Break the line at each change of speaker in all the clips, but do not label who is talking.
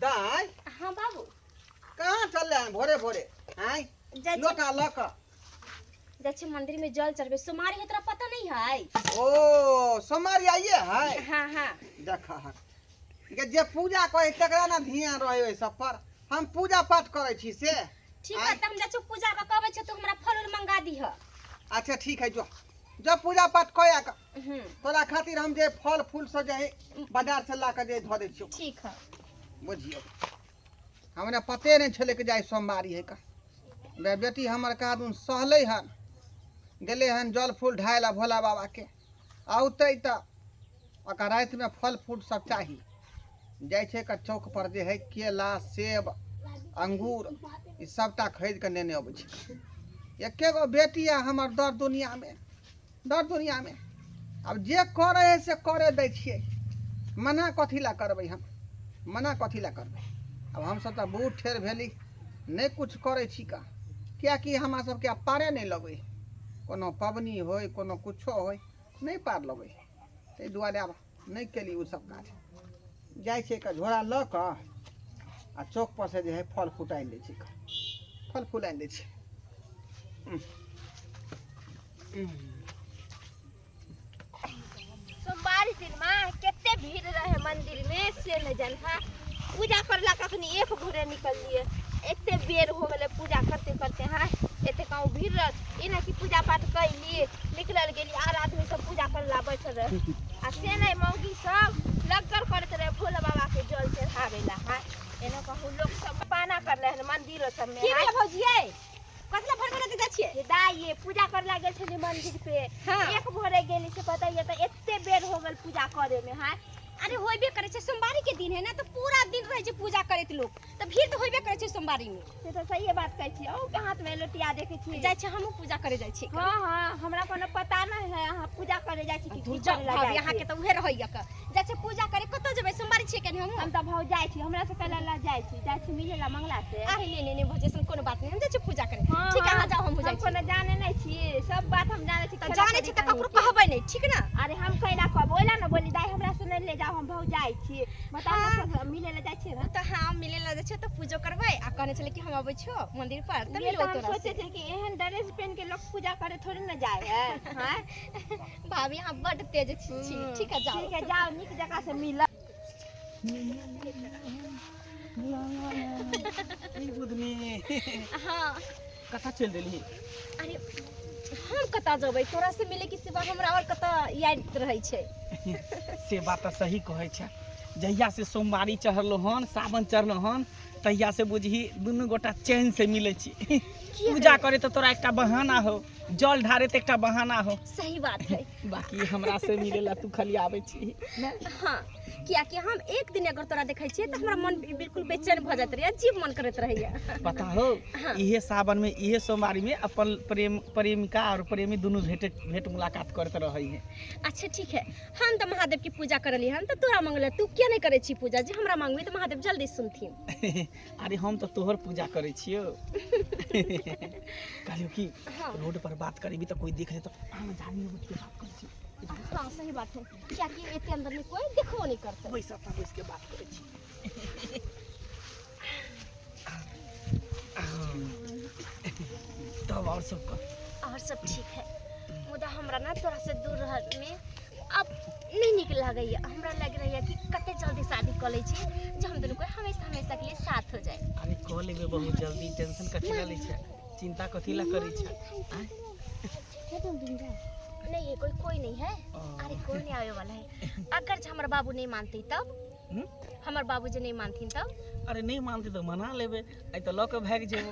दाइ
हाँ बाबू।
कहाँ चलले हन भोरे भोरे? आँय,
जाइ छी।
लोटा लऽ कऽ
जाइ छी मंदिर में जल चढ़बे, सोमवारी है, तोरा पता नहीं है?
ओ सोमवारी आइए है?
हाँ हाँ।
देख हक गे, जे पूजा करे तकरा ना ध्यान रहे ओहि सब पर, हम पूजा पाठ करै छी से।
ठीक है, त हम जाइ छी पूजा कऽ के अबै छी, तू हमरा फल उल मंगा दीह।
अच्छा ठीक है, जो जो पूजा पाठ कऽ आ कऽ।
हम्म।
तोरा खातिर हम जे फल फूल सब जे है बाजार से ला कऽ जे धऽ दै छियौ।
ठीक है।
बुझियौ, हमरा पते नहि छलै कि जाय सोमवारी है का। बेटी हमर कहाँ सहलै हन, गेलै हन जल फूल ढाइ लए भोला बाबाके, औतै तऽ ओकरा रातिमे फल फूल सब चाही। जाइ छै एकर चौक पर जे है केला, सेब, अंगूर ई सबटा खरीद कऽ नेने अबै छै। एके गो बेटी है हमर दर दुनियामे, दर दुनियामे। आब जे करै है से करे दै छियै, मना कथी लए करबै हम, मना कथी लए करबै? आब हमसब तऽ बहुत ठेर भेली, नहि किछु करै छी का, किएकि हमरा सबके आब पारे नहि लगै है। कोनो पबनी होइ, कोनो किछो होइ, नहि पार लगै है, ताहि दुआरे आब नहि केली ओ सब काज। जाइ छै एकर झोरा लऽ कऽ आ चौक पर से जे है फल फूल आनि दै छै, फल फूल आनि दै छै।
सोमवारी दिन में कते भीड़ रहे मंदिर में से नहीं जान। हाँ, पूजा करला कखनी एक भोरे निकललिए, एते बेर हो गेलै पूजा करते करते। हाँ, एते कहूँ भीड़ रह ई ना कि पूजा पाठ कैली निकलल गेली, आर आदमी सब पूजा करला बैठल रहे आ से नहीं, मौगी सब लगल करैत रहे भोला बाबा के जल चढ़ावे ला। हाँ, एना कहूँ लोग सब पाना करले हन मंदिरो सब में।
की
हाँ।
भेल भौजियै, कथी ला भड़बड़ाते जाइ छियै?
हे दाइ ये, पूजा करे ला गेल छली मंदिर पे।
हाँ।
एक भोरे गेली से बताइए तऽ एते बेर हो गेल पूजा करे में। हाँ।
अरे होइबे करै छै, सोमवारी के दिन है ना, तऽ पूरा दिन रहै छै पूजा करैत लोक, तऽ भीड़ तऽ होइबे करै छै सोमवारी में।
से तऽ सहिए बात कहै छी। अहूँ के हाथ में लोटिया देखै छी।
जाइ छै, हमहूँ पूजा करे जाइ छी।
हाँ हाँ, हमरा कोनो पता नहीं है अहाँ पूजा करे जाइ छी कि की
धुर जाउ
करे ला
भाभी,
जाइ
अहाँके
छी।
तऽ उहे रहैया क जाइ छै पूजा करे, कतऽ जेबै, सोमवारी छियै कनि हमहूँ।
हम तऽ भाव जाइ छी, हमरा से कहला ला जाइ छी, जाइ छी मिले ला मंगला से।
अरे नहीं नहीं नहीं भौजी, ऐसन कोनो बात नहीं, हम जाइ छी पूजा करे।
हाँ,
ठीक है,
हाँ,
अहाँ जाउ, हमहूँ
हम
जाइ छी।
कोनो जाने नहीं छी, सब बात हम जाने छी।
तऽ
खेला
जानै छी
करी
तऽ ककरो
कहीं के।
कहबै नहि, ठीक ना?
अरे हम कैला कहब, ओइला ना बोली दाई हमरा से नहीं ले जाओ, हम भाव जाइ छी। बताउ
हाँ।
ना, सब मिले ला जाइ छी ना?
तऽ हाँ, मिले ला जाइ छियै तऽ पूजो करबै आ कहने छलै कि हम अबै छियौ मंदिर पर तऽ
ये
मिलबो
तो हम
तोरा
सोचे
से।
थे कि एहन ड्रेस पहन के लोग पूजा करे थोड़ी ना जाए है। हाँ?
भाभी, अहाँ बड्ड तेज छी। ठीक है, जाओ।
ठीक है, जाओ, नीक जगह से मिल।
ई बुधनी।
हाँ।
कतऽ चलि देलही?
अरे हम कतऽ जेबै, तोरा से मिले के सिवा हमरा और कतऽ याद रहै छै?
से बात तऽ सही कहै छै। जहिया से सोमवारी चढ़लो हन, सावन चढ़लो हन, तहिया से बुझही दुनू गोटा चैन से मिलै छी। पूजा करे तऽ तोरा एकटा बहाना हो, जल ढारे तऽ एकटा बहाना हो।
सही बात है।
बाकी हमरा से मिले ला तू खाली आबै छी ने?
हाँ, कियाकि हम एक दिन अगर तोरा देखै छियै तऽ हमरा मन बिल्कुल बेचैन भऽ जाइत रहैया, अजीब मन करैत रहैया।
पता हो?
हाँ।
इहे सावन में, इहे सोमवारी में अपन प्रेम प्रेमिका और प्रेमी दुनू भेंट भेंट मुलाकात करते रहै है।
अच्छा ठीक है, हम तऽ महादेव के पूजा करली हन तऽ तोरा मंगले, तू किया नहीं करै छी पूजा? जे हमरा मांगबी तऽ महादेव जल्दी सुनथिन।
अरे हम तऽ तोहर पूजा करै छियौ। कहलियौ कि
हाँ।
रोड पर बात करेबी तऽ कोई देख ले तऽ हम जानी बैठ के बात करै छी।
हाँ, सही बात है, कियाकि एते अंदर में कोई देखबो नहीं करतै।
बैस, अपना बैस के बात करै छी। तब और सब कह।
और सब ठीक है, मुदा हमरा ना तोरा से दूर रह में अब नहीं नीक लगैया। हमरा लग रहैया कि कते जल्दी शादी कऽ लै छी जे हम दुनू कोई हमेशा हमेशा के लिए साथ हो जाए।
अरे कऽ लेबै बहुत जल्दी, टेंशन कथी ला लै छै, चिंता कथी ला करै छै, आँय?
नहीं है कोई, कोई नहीं है। अरे कोई नहीं आवे वाला है। अगर जे हमर बाबू नहीं मानते तब?
हम्म?
हमर बाबू जे नहीं मानथिन तब?
अरे नहीं मानते तऽ मना लेबै, आइ तऽ लऽ कऽ भागि जेबो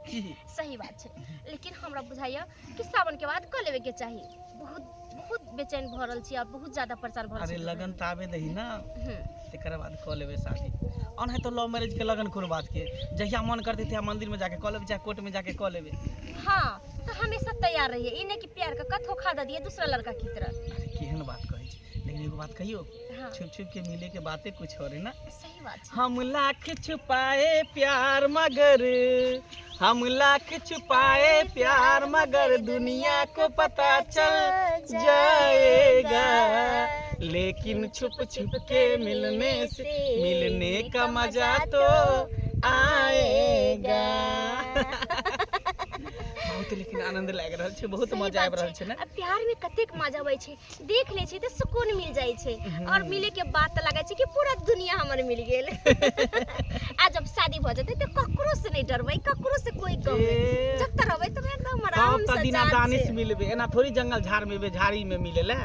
की?
सही बात छै, लेकिन हमरा बुझाइया कि सावन के बाद कऽ लेवे के चाही। बहुत बहुत बेचैन भऽ रहल छी आ बहुत ज्यादा परेशान भऽ रहल
अरे
छी।
लगन तऽ आबे दही ना,
हम्म।
तकर बाद कऽ लेबै शादी। ओनाहि तऽ लव मैरिज के लगन कोनो बात के, जहिया मन करतै तहिया मंदिर में जाके कऽ लेबै, चाहे कोर्ट में जाके कऽ लेबै।
हाँ, तऽ हमेशा तैयार रहिए, ई नहीं कि प्यार का धोखा दे दिए दूसरा लड़का की तरह।
अरे केहन बात कहै छी, लेकिन एगो बात कहियौ?
हाँ।
छुप छुप के मिले के बातें कुछ और है ना।
सही बात छै।
हम लाख छुपाए प्यार मगर, हम लाख छुपाए प्यार मगर दुनिया को पता चल जाएगा। लेकिन छुप छुप के मिलने से मिलने का मजा तो आएगा। बहुत लेकिन आनंद लागि रहल छै, बहुत
सही
मजा
बात
आबि रहल छै ने।
आ प्यार में कतेक मजा आबै छै, देख लै छै तऽ सुकून मिल जाइ छै, और मिले के बाद तऽ लागै छै कि पूरा दुनिया हमर मिल गेल। आ जब शादी भऽ जेतै तऽ ककरो से नहि डरबै, ककरो से कोई गम नहि।
ए,
जब तक रहबै तब एकदम आराम
तब तऽ
से
दिना
जान
दानिश
से।
मिलबे, एना थोड़ी जंगल झाड़ में झाड़ी में मिले ले।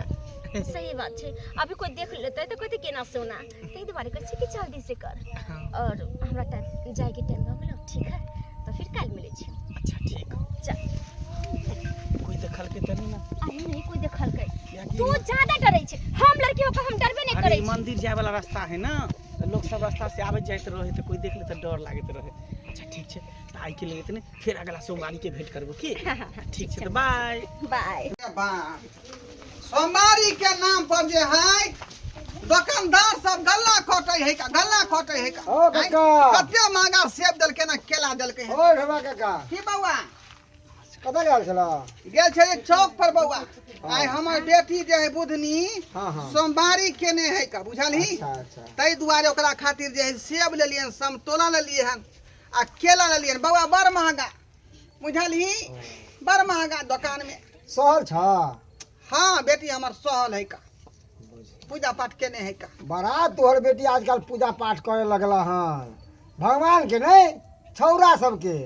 सही बात छै, अभी कोई देख लेतै तऽ कहतै केना सोना, ताहि दुआरे कहै छै कि जल्दी से कर। और हमरा टाइम जायके टाइम भऽ गेलो, ठीक है तऽ फिर काल्हि मिलै छी।
अच्छा ठीक।
चल।
कोई देखलकै तऽ नहि ने?
अरे नहीं, कोई देखलकै।
कियाकि
तू ज्यादा डरै छै, हम लड़की होकर हम डरबे नहीं
अरे
करै
ई
छी।
मंदिर जाय वाला रास्ता है ना, तऽ लोग सब रास्ता से आबैत जाइत रहे तऽ कोई देख ले तऽ डर लागैत रहे। अच्छा ठीक छै, तऽ आइ के लेल इतने, फेर अगला सोमवारी के भेंट करबो की? ठीक छै, तऽ बाय
बाय।
बाप, सोमवारी के नाम पर जे है दोकानदार सब गल्ला कटै है का, गल्ला कटै है का।
ओ काका।
कते महंगा सेब देलकै ना केला देलकै है।
ओ ढेबा काका।
की बौआ?
कतऽ गेल छलऽ?
गेल छलियै चौक पर बौआ। आइ हमर बेटी जे है बुधनी
हाँ, हाँ।
सोमवारी केने है का, बुझलही?
अच्छा अच्छा।
ताहि दुआरे ओकरा खातिर जे है सेब लेलियै हन, समतोला लेलियै हन आ केला लेलियै हन। बौआ बड़ महंगा, बुझलही? बड़ महंगा दोकान में।
सहल छ?
हाँ बेटी हमर सहल है का, पूजा पाठ केने है का।
बड़ा तोहर बेटी आजकल पूजा पाठ करे लगला हन, भगवान के नहीं छौरा सबके।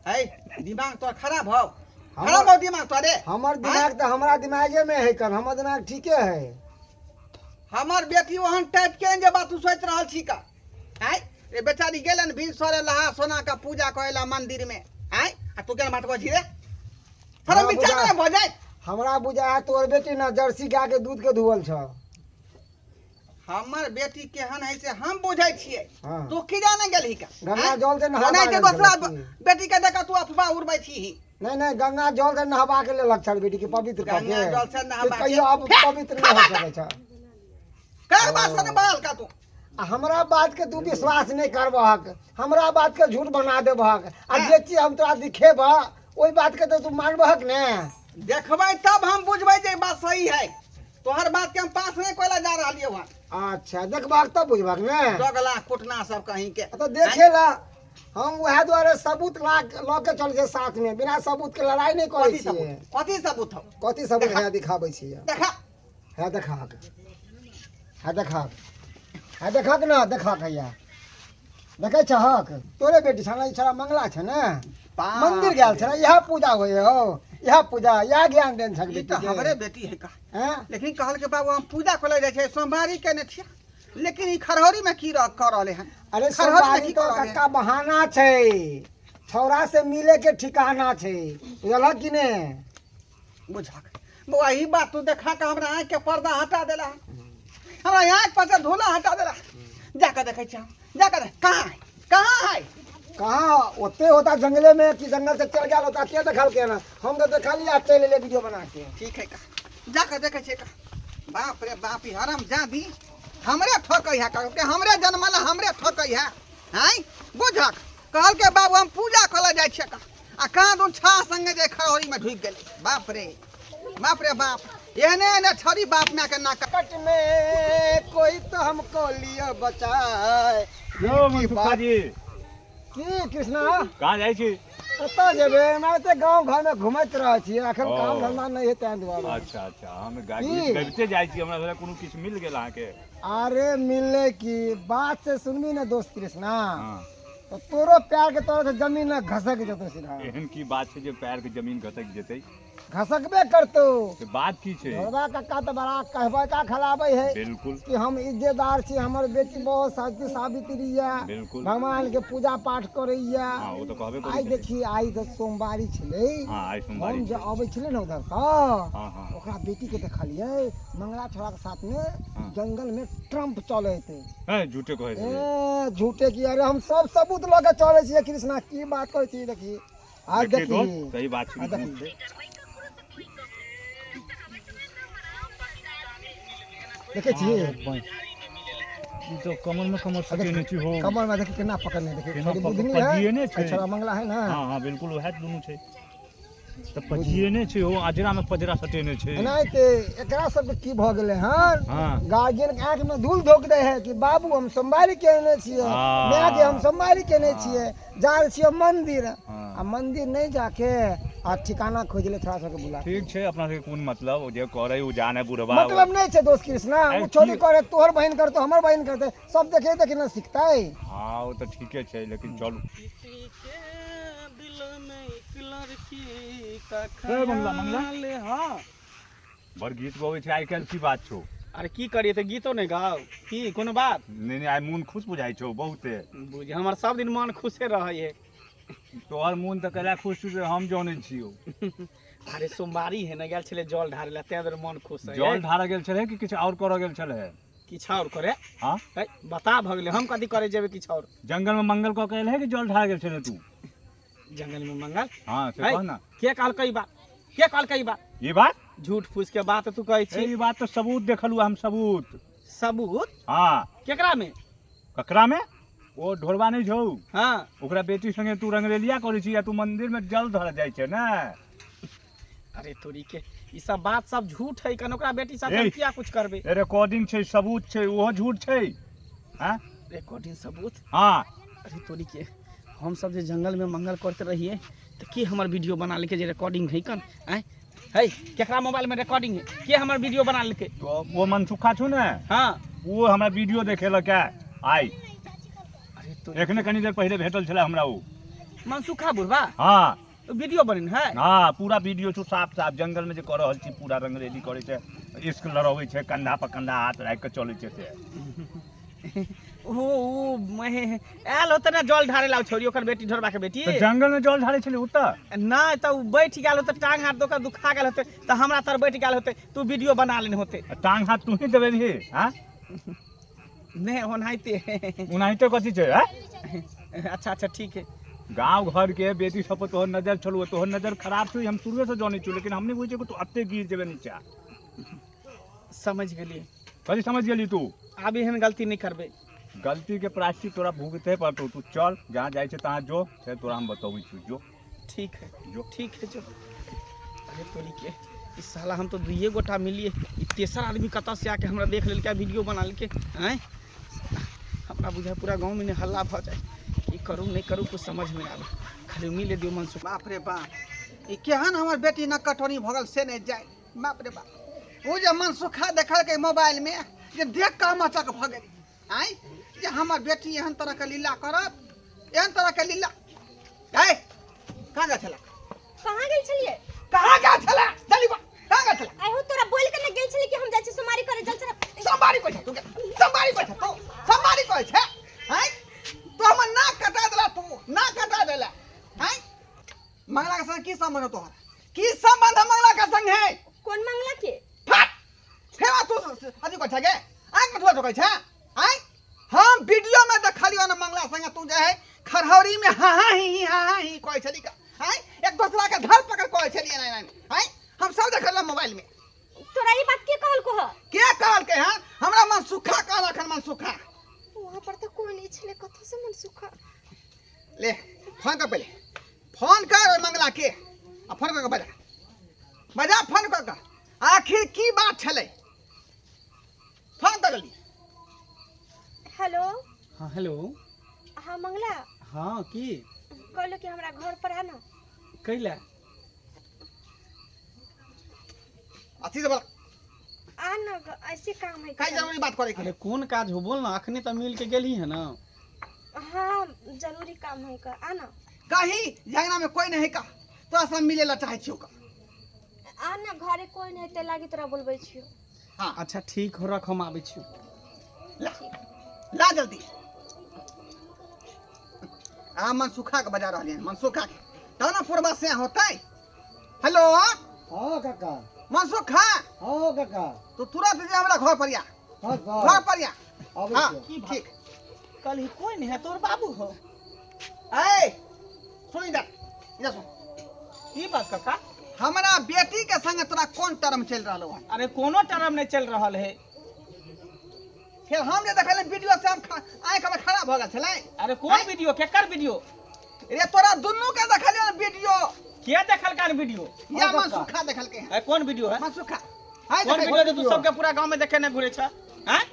है दिमाग तोर खराब हौ, खराब हौ दिमाग तोरे।
हमर दिमाग तऽ हमरा दिमागे में है कन, हमर दिमाग ठीके है।
हमर बेटी ओहन टाइप के जे बात तू सोच रहल छी का। आय रे बेचारी गेलन भीड़ सरे लहा सोना का पूजा करेला मंदिर में। आय आ तू केना बात कहै छी रे? थोड़ा
हमरा
विचार
बुझा-
नहि भऽ जाय।
हमरा बुझा है तोहर बेटी ना जर्सी गाय के दूध के धुअल छ।
हमर बेटी केहन है से हम बुझै छियै।
हाँ।
तू की जाने गेलही का?
गंगा
आँय?
जल से नहबा
ओनाहिते
गेल
दोसरा
छलै की?
बेटी के देख तू अफवाह उड़बै छी।
नहीं नहीं, गंगा जल से नहबा के लेलक छल बेटी के पवित्र कऽ के।
गंगा जल से नहबा के।
कहियो अब पवित्र नहीं हो सकै छ।
कर बात से बाल का तू।
आ हमरा बात के तू विश्वास नहीं करबहक, हमरा बात के झूठ बना देबहक, आ जे चीज हम तोरा दिखेबह ओहि बात के तो तू मानबहक ने।
देखबै तब हम बुझबै जे बात सही है। तोहर बात के हम पास नहीं कोइला जा रहलियै हन।
अच्छा देखबहक तब बुझबहक ने।
दोगला कुटना सब कहीं के।
तो देखेला हम वएह दुआरे सबूत ला लऽ के चलै छियै साथ में, बिना सबूत के लड़ाई नहीं करै
कथी
छियै।
सबूत? कथी सबूत हौ?
कथी सबूत है दिखाबै छियै।
देखा।
है देखा, है देखा, है देखा ना, देखा हैया देखै छहक तोरे बेटी छलै, छड़ा मंगला छै ने, मंदिर गेल छलै, इएह पूजा होइ हो, इएह पूजा, इएह ज्ञान देन छक
ई
बेटी
तऽ
के।
हमरे बेटी है का।
हैं?
लेकिन कहल के बाबू हम पूजा करे जाइ छै, सोमवारी केने छियै, लेकिन ई खरहरी में की कर रहले हन?
अरे
खरहरी में
सोमवारी
की
तो
कर रहले हन?
कक्का बहाना छै, छौड़ा से मिले के ठिकाना छै, बुझलक कि ने?
बुझक बौआ, ई बात तू देखा के हमरा आँखि के पर्दा हटा देला, हमरा आँखि पर से धूला हटा देला। जाके देखै छियै हम, जाके देख, कहाँ है, कहाँ है?
कहाँ ओते होता जंगले में कि जंगल से चल गया होता, के देखल के ना? हम तो देखलिए आ चल एलिए वीडियो बना के।
ठीक है का, जाके देखै छियै का। बाप रे बाप, ई हराम जादी हमरे ठकै है, के हमरे जन्मल हमरे ठकै है। हैं बुझक, कहल के बाबू हम पूजा करे जाइ छियै का, आ कहाँ दून छा संगे जे खरहरी में ढुकि गेलै। बाप रे बाप रे बाप, एहने एहने छड़ी बाप माय के नाक
कट में कोई तो हमको लियो बचाए।
यौ मनसुखा जी।
की कृष्णा?
कहाँ जाइ छी?
कतऽ जेबै, एना तऽ गाँव घर में घुमैत रहै छियै, एखन
ओ।
काम धंधा नहि है ताहि दुआरे।
अच्छा अच्छा, हम
की?
गबिते जाइ छी, हमरा कोनो किछु मिल गेल अहाँके?
अरे मिलले की बात से सुनबी ने दोस्त कृष्णा,
हाँ।
तो तोरो प्यार के तोरा से जमीन न घसक जेतौ सीधा।
एहन की बात छै जे पैर के जमीन घसक जेतै?
घसकबे करतौ।
से बात की छै?
ढोरबा कक्का तऽ बड़ा कहबै का खलाबै है।
बिल्कुल।
कि हम इज्जतदार छी, हमर बेटी बहुत सती सावित्री है,
बिल्कुल।
भगवान के पूजा पाठ करैया।
हाँ, ओ तऽ कहबे करै
आइ
छथिन।
देखी, आइ तऽ सोमवारी छलै।
हाँ, आइ सोमवारी
हम जे
छै।
अबै छलै ने उधर सँ,
हाँ, हाँ।
ओकरा बेटी के देखलियै मंगला छोड़ा के साथ में
हाँ।
जंगल में ट्रम्प चलैत।
हैं, झूठे कहै छै।
ए झूठे की, अरे हम सब सबूत लऽ के चलै छियै कृष्णा, की बात करै छी? देखी आज,
देखिए
देखी
दोस्त, सही बात छै
आ
कि
देखी।
झूठ छै?
देखै छी
ई तो कमर में कमर सटेने छी हो।
कमर में देखी केना पकड़ने, देखी
केना
छोरी बुधनी है,
पजिएने छै।
छोरा मंगला है ना।
हाँ हाँ बिल्कुल, वएह दुनू छै। तऽ पजिएने छै ओ अजरा में पजरा सटेने छै
एनाहिते एकरा सबके की भऽ गेलै हन
हाँ
गार्जियन के आँखि में धूल धोक दै है कि बाबू हम सोमवारी केने छियै
हाँ।
माय के हम सोमवारी केने
हाँ।
छियै जा रहल छियै मंदिर
हाँ।
आ मंदिर नहि जाके आ ठिकाना खोजि ले थोड़ा सबके बुला के।
ठीक छै अपना सबके कोन मतलब ओ जे करे ओ जाने बुढ़बा
मतलब नहि छै दोस्त कृष्णा
अरे
ओ छोरी
की-
करे तोहर बहिन करतो हमर बहिन करते सब देखे देखे ना सिखतै
हाँ ओ तऽ ठीके छै लेकिन चलू
किसी के दिल में एक लड़की का
ए, मंगला, मंगला।
ख्याल हाँ
बड़ गीत गबै छै आइ काल्हि की बात छौ
अरे की करिए तऽ गीतो नहि गाओ की कोनो बात
नहि नहि आइ मोन खुश बुझाइ छौ बहुते
बुझ हमर सब दिन मन खुशे रहै है
तोहर मोन तऽ कला खुश छौ से हम जनै छियौ
अरे सोमवारी है ने गेल छलै जल ढारे ला तें दुआरे मन खुश है
जल ढारऽ गेल छलै कि किछु आओर करऽ गेल छलै
किछु आओर करे
हाँ
है बता भऽ गेलै हम कथी करे जेबै किछु आओर
जंगल में मंगल कऽ के एल है कि जल ढार गेल छलै तू
जंगल में मंगल
हाँ से
है
कह ना
के कहलकै ई बात के कहलकै ई बात
ई बात
झूठ फूस के बात तू कहै
ए,
छी
ई बात तऽ सबूत देखलू हम सबूत
सबूत
हाँ
केकरा में
ककरा में ओ ढोरबा नहि छौ
हाँ
ओकरा बेटी संगे तू रंगरेलिया करै छी या तू मंदिर में जल धरऽ जाइ छै ने
अरे तोरी के ई सब बात सब झूठ है कन ओकरा बेटी साथ
ए।
हम किया कुछ करबे
रिकॉर्डिंग छै सबूत छै ओहो झूठ छै हाँ
रिकॉर्डिंग सबूत
हाँ
अरे तोरी के हम सब जे जंगल में मंगल करते रहिए तो के हमर वीडियो बना लेके जे रिकॉर्डिंग है कन आय है केकरा मोबाइल में रिकॉर्डिंग है के हमर वीडियो बना लेके
तो वो मनसुखा छौ ने
हाँ
वो हमरा वीडियो देखेलक है आइ
अरे तो
एखने कनी देर पहिले भेटल छलै हमरा ओ
मनसुखा बुढ़बा
हाँ
वीडियो बनेन है
हाँ पूरा वीडियो छौ साफ साफ जंगल में जे कऽ रहल छी पूरा रंगरेली करै छै इश्क लड़बै छै कंधा पर कंधा हाथ राखि कऽ चलै छै से
ओ आयल होते ना जल ढारे ला छोरी ओकर बेटी ढोरबा के बेटी
तऽ जंगल में जल ढारै छलै ओतऽ
नहि तऽ उ बैठ गेल होते टांग हाथ ओकर दुखा गेल होते तऽ हमरा तर बैठ गेल होते तू वीडियो बना लेने होते
आ टांग हाथ तू ही देबे रही हाँ
नहि ओनाहिते
ओनाहिते कथी छै हाँ
अच्छा अच्छा ठीक है
गाँव घर के बेटी सब पर तोहर नजर छलू तोहर नजर खराब छौ ई हम शुरुए से जानै छियौ लेकिन हम नहि बुझै छियौ कि तू एते गिर जेबे नीचा
समझ गेलियै
कथी समझ गेली तू
आब एहन गलती नहि करबै
गलती के प्रायश्चित तोरा भुगते पड़तौ तू चल जहाँ जाइ छै तहाँ जो फेर तोरा हम बतबै छियौ जो
ठीक है
जो
ठीक है जो अरे तोरी के ई साला हम तो दुइये गोटा मिलिए ई तेसर आदमी कतऽ से आके हमरा देख लेलकै वीडियो बना लेलकै आँय हमरा बुझाय पूरा गाँव में ने हल्ला भऽ जाए की करू नहि करू कुछ समझ में आवे खाली मिले दियौ मनसुख
बाप रे बाप ई केहन हमर बेटी न कटौनी भऽ गेल से नहि जाय बाप रे बाप ओ जे मनसुखा देखलकै मोबाइलमे जे देख कऽ हम अचक भऽ गेली आँय जे हमर बेटी एहन तरहके लीला करत एहन तरहके लीला ऐ कहाँ गेल छला
कहाँ गेल छलियै
कहाँ गेल छला जल्दी बा कहाँ गेल छला
आइ हो तोरा बोल के न गेल छलियै कि हम जाइ छी सोमवारी करे जल चढ़ा
सोमवारी कहै छै तू सोमवारी कहै छै तू सोमवारी कहै छै आँय तू हमर नाक कटा देला तू नाक कटा देला आँय मंगला के संग की संबंध है तोहर की संबंध है मंगला के संग है
कोन मंगला के
फट फेर तू अथी कहै छै गे आँख में धुआ ठोकै छै आँय हम वीडियो में देखलियो ना मंगला संगे तू जे है खरहौरी में हाँ हाँ ही ही हाँ हाँ ही कहै छली का आँय एक दूसरा के धर पकड़ कहै छली एना एना आँय हम सब देखल मोबाइल में
तोरा ई बात के कहलको ह
के कहलकै हँ हमरा मन सुखा कहलक हन मन सुखा
वहाँ पर तऽ कोई नहीं छलै कतऽ से मन सुखा
ले फोन कर पहिले फोन कर ओहि मंगला के आ फोन कर के बजा बजा फोन कर के आखिर की बात छलै फोन कर जल्दी
हेलो
हाँ हेलो
हाँ मंगला
हाँ की
कहलो कि हमरा घर पर आना
कैला
अथी से बोला
आ ना ग- ऐसे काम है
काई जरूरी बात करे के
अरे कोन काज हो बोल ना अखने तऽ मिल के गेली है ना
हाँ जरूरी काम है का आ ना
कहीं झगड़ा में कोई नहीं का तोरा सब मिले ला चाहे छियो का
आ ना घरे कोई नहीं ते लागी तोरा बोलबै छियो
हाँ
अच्छा ठीक हो रख हम आबै छी
ला ला जल्दी आ मन सुखा के बजा रहलियै मन सुखा के तब ना पूर्वा से होतै हेलो
हाँ काका
मन सुखा
हाँ काका
तू तुरंत जे हमरा घर पर आ
हाँ
घर पर आ
आबै
हाँ
छियौ।
ठीक
कल ही कोई नहीं है तोर बाबू हो
ऐ सुन इधर इधर सुन
की बात काका
हमरा बेटी के संगे तोरा कोन टर्म चलि रहल हन
अरे कोनो टर्म नहीं चल रहल है
फिर हम जे देखल वीडियो से हम आँखि हमर खराब भऽ गेल छलै
अरे कोन वीडियो केकर वीडियो
रे तोरा दुनू के देखलियै वीडियो
के देखलका वीडियो?
या मनसुखा देखलकै हन।
ए, कोन वीडियो है?
मनसुखा हाय।
कोन
देखै
वीडियो जे तू सबके पूरा गांव में देखे ने घुरे छ? हैं?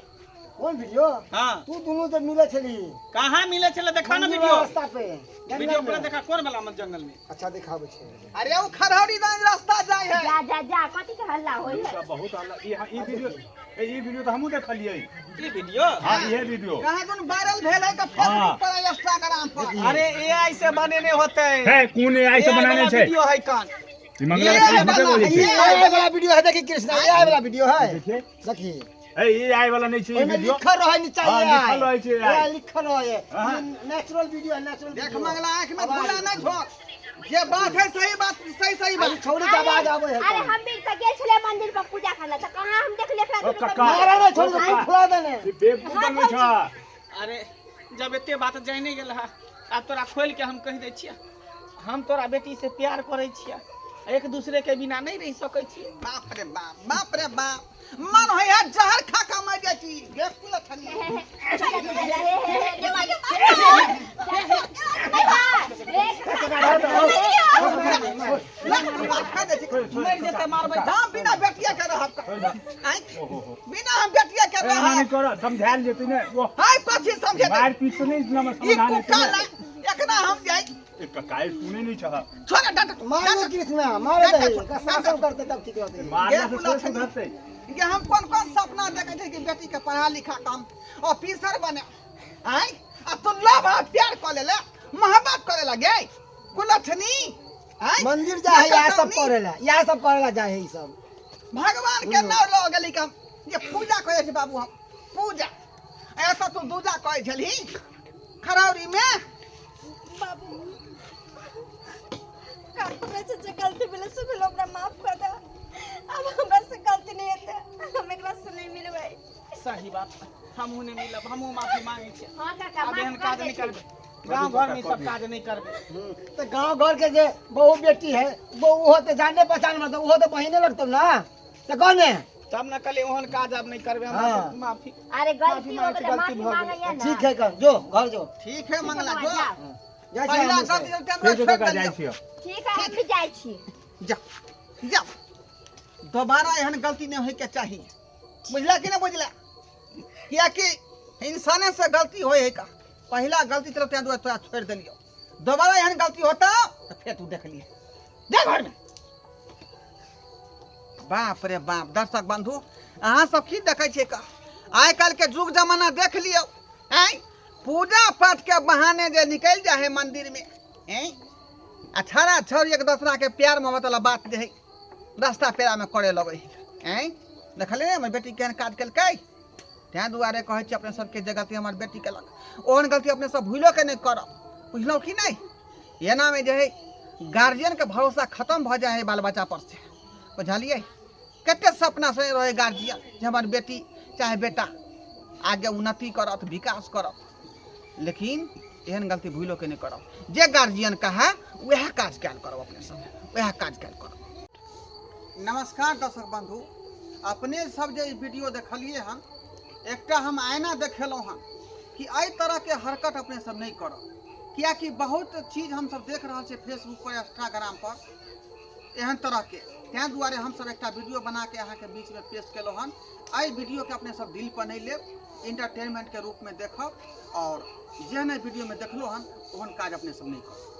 कोन वीडियो?
हां।
तू दुनू जब मिले छली।
कहाँ मिले छले? देखा ना
मंदिर
वीडियो।
वाला रास्ता पे जंगल
वीडियो
में।
पूरा देखा, कोन वाला में जंगल में?
अच्छा, दिखाबै छै।
अरे ओ खरहरी दान रास्ता जाय है।
जा जा जा, कथी के हल्ला होय है?
बहुत हल्ला। ई ई वीडियो, ए, ई वीडियो तऽ हमहूँ देखलियै।
ई वीडियो?
हाँ, इहे वीडियो।
कहाँ कोन वायरल भेल है के फेसबुक पर, इंस्टाग्राम पर।
अरे एआई से बनेने होते।
हे, कोन एआई से
AI
बनाने
वाला
छै?
वीडियो है कान।
ई मंगला
ये
के
वाला,
बोलै छै।
ये आए वाला वीडियो है, देखी कृष्णा, ये आए वाला वीडियो है।
देखिए।
देखी।
ए, ई आइ वाला नहि छै ई
ओहिमे
वीडियो।
लिखल रहै नीचा।
हाँ,
AI।
लिखल रहै छै AI।
AI लिखल रहै।
हाँ।
नेचुरल वीडियो है, नेचुरल।
देख मंगला, आँख में धूला नहीं झोंक, जे बात है सही बात, सही सही
अरे
बात।
छौड़ी के आवाज आबै है।
अरे हम भी तऽ गेल छलियै मंदिर पर पूजा करला, तऽ कहाँ हम देखलियै एकरा
ओ
दुनू के?
कक्का।
मारा नहि छौड़ी के, फुला देने।
ई बेवकूफ बनबै छ।
अरे जब एते बात जाने गेल है, आब तोरा खोल के हम कहि दै छियै, हम तोरा बेटी से प्यार करै छियै, एक दूसरे के बिना नहीं रह सकै छियै।
बाप रे बाप, बाप रे बाप, मन होइ है जहर खा के मर जाइ छी। बेवकूफ लछनी।
हे, हे, हे, देवा के
खा जाइ छी।
मरि जेतै, मारबै।
हम बिना बेटिया के रहब आँय? बिना हम बेटिया के
एना नहि
रहब?
कर, समझायल जेतै ने ओ।
हाय, कथी समझेतै?
मारि पीट से नहि
ई
समाधान हेतै
कुक्का
ने।
ला एकरा हम जाइ।
ए कक्का, ई सुनै नहि छह।
छोड़ डंट।
मारे कृष्णा, मारे दही, ओकरा शासन करते तब ठीक रहतै।
मारला से थोड़े सुधरतै।
ये हम कोन कोन सपना देखे छै कि बेटी के पढ़ा लिखा के हम ऑफिसर बने आय, आ तू लव आ प्यार कर ले, मोहब्बत करे लगे कुलछनी आय।
मंदिर जा है, इएह सब करेला, इएह सब करेला जा है ई सब।
भगवान के नाम लऽ गेली कम जे पूजा करे छै बाबू, हम पूजा ऐसा तू दूजा कहै छलही खरौरी में।
बाबू, हमरा से जे गलती भेलै से भेल, हमरा माफ कर दे। अब हमरा से गलती नहीं हेतै, हम एकरा से नहीं मिलबै।
सही बात, हमहूँ नहि मिलब, हमहूँ माफी मांगै छियै।
हाँ काका,
आब एहन
माफ कर
काज नहि
देथिन।
करबै, गाँव घरमे ई सब काज नहि करबै।
तऽ गाँव घर के जे बहु बेटी है वो ओहो तऽ जाने पहचान में, तऽ ओहो तऽ बहिने लगतौ ना, तऽ कह ने।
तब ने कहलियै, ओहन काज आब नहि करबै, हमरा
हाँ।
से माफी।
अरे गलती हो
माफी
गेलै,
मांगै छी,
माफी
गलती भऽ
मांगैया ना।
ठीक है, कर जो घर जो।
ठीक है मंगला, जो।
जाओ।
जाइ छी
पहिला
हमहूँ सब।
गलती तऽ हमरा
ठीक छै
छोड़ि
कक्का, जाइ
देलियौ।
छियौ।
ठीक है, हम भी जाइ छी।
जा जा, दोबारा एहन गलती नहि होइके चाही, बुझला कि नहि बुझला? कियाकि इंसाने से गलती होइ है का। पहिला गलती चलो तें दुआरे तोरा छोड़ि देलियौ, दोबारा एहन गलती होता तऽ फेर तू देख लिहे। जा घरमे। बाप रे बाप, दर्शक बंधु, अहाँ सब की देखै छियै का? आइ काल्हिके युग जमाना देख लियौ। आँय, पूजा पाठ के बहाने जे निकलि जाइ है मंदिर में, आँय, आ छड़ा छौड़ी एक दोसरा के प्यार मोहब्बत वाला बात जे है रास्ता पेरा में करे लगै है। आँय, देखलियै ने हमर बेटी केहन काज केलकै? ताहि दुआरे कहै छी अपने सबके, जे गलती हमर बेटी केलक ओहन गलती अपने सब भूलो के नहि करब, बुझलहुँ कि नहि? एनामे जे है गार्जियनके भरोसा खत्म भऽ जाइ है बाल बच्चा पर से, बुझलियै? कते सपना से रहै गार्जियन जे हमर बेटी चाहे बेटा आगे उन्नति करत, विकास करत, लेकिन एहन गलती भूलो के नहि करब। जे गार्जियन कहै वएह काज कयल करब, अपने सब वएह काज कयल करब। नमस्कार दर्शक बंधु, अपने सब जे ई वीडियो देखलिए हन, एकटा हम आईना देखेलहुँ हन कि एहि तरहके हरकत अपने सब नहि करब, कियाकि बहुत चीज हमसब देख रहल छियै फेसबुक पर, इंस्टाग्राम पर एहन तरहके। ताहि दुआरे हमसब एकटा वीडियो बनाके अहाँके बीचमे पेश केलहुँ हन। एहि वीडियोके अपने सब दिल पर नहि लेब, इंटरटेनमेंटके रूपमे देखब, आओर जेहन एहि वीडियोमे देखलहुँ हन ओहन काज अपने सब नहि करब।